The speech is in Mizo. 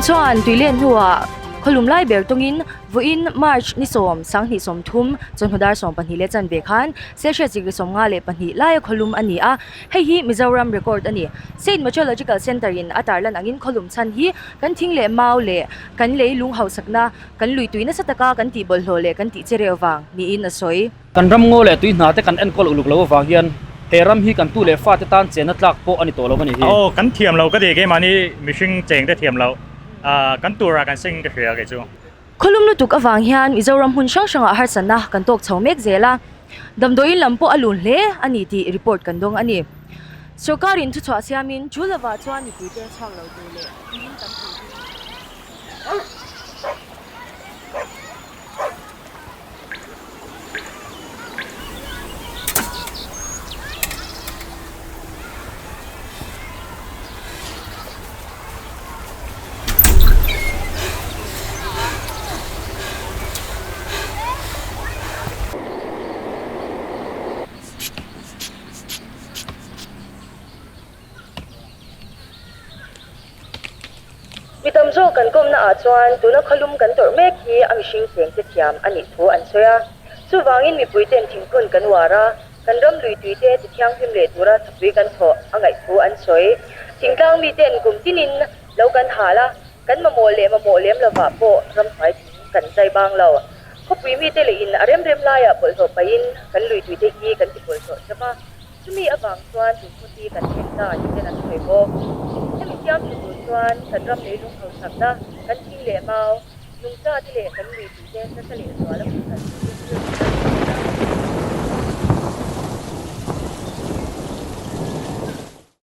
Mizoram chuan tuilen hnuah khawlum lai ber tawngin vawiin March ni sawm, sanghnih sawmthum, chawhnu dar sawmpahnih leh chanve khan Celsius degree 52 laia khawlum a ni a, hei hi Mizoram record a ni. State Meteorological Centre in a tarlan angin khawlum chhan hi kan thing leh mau leh kan lei lung hausakna kan lui tui nasa taka kan tih bawlhhlawh leh kan tih che reuh vang niin a sawi. Kan ram ngaw leh tui hna te kan enkawl uluk lo avang hian he ram hi kan tu leh fate tan chenna tlak pawh a ni tawh lo a ni hi. Aw kan thiam lo ka ti keimahni mihring cheng te thiam lo kan turah kan seng ka hria kei chu. Khawlum lutuk avang hian Mizoram hmun hrang hrangah harsatna kan tawk chho mek zel a, damdawiin lam pawh a lun hle a ni tih report kan dawng a ni. Sorkarin thuchhuah siamin chu lovah chuan mipuite chhuak lo tur leh tuiin tam tur hi. Mi tam zawk kan kawmna ah chuan tuna khawlum kan tawrh mek hi a mihring cheng te thiam a nih thu an sawi a. Chuvangin mipui ten thingphun kan uar a, kan ram lui tui te ti thianghlim leh tura thapui kan thawh a ngaih thu an sawi. Thingtlang mi ten kum tinin lo kan hal a, kan mamawh leh mamawh lem lovah pawh ramhnuai thing kan zai bang lo. Khawpui mite leh in a rem rem laiah bawlhhlawh pahin kan lui tui te hi kan ti bawlhhlawh chap a. Chumi avang chuan tun hun hi kan thleng ta tih ten an sawi bawk. Hemi siam tha tur chuan kan ram leilung hausakna, kan thing leh mau, nungcha te leh kan lui tih te nasa leh zual a hmuh kal turin thil kan.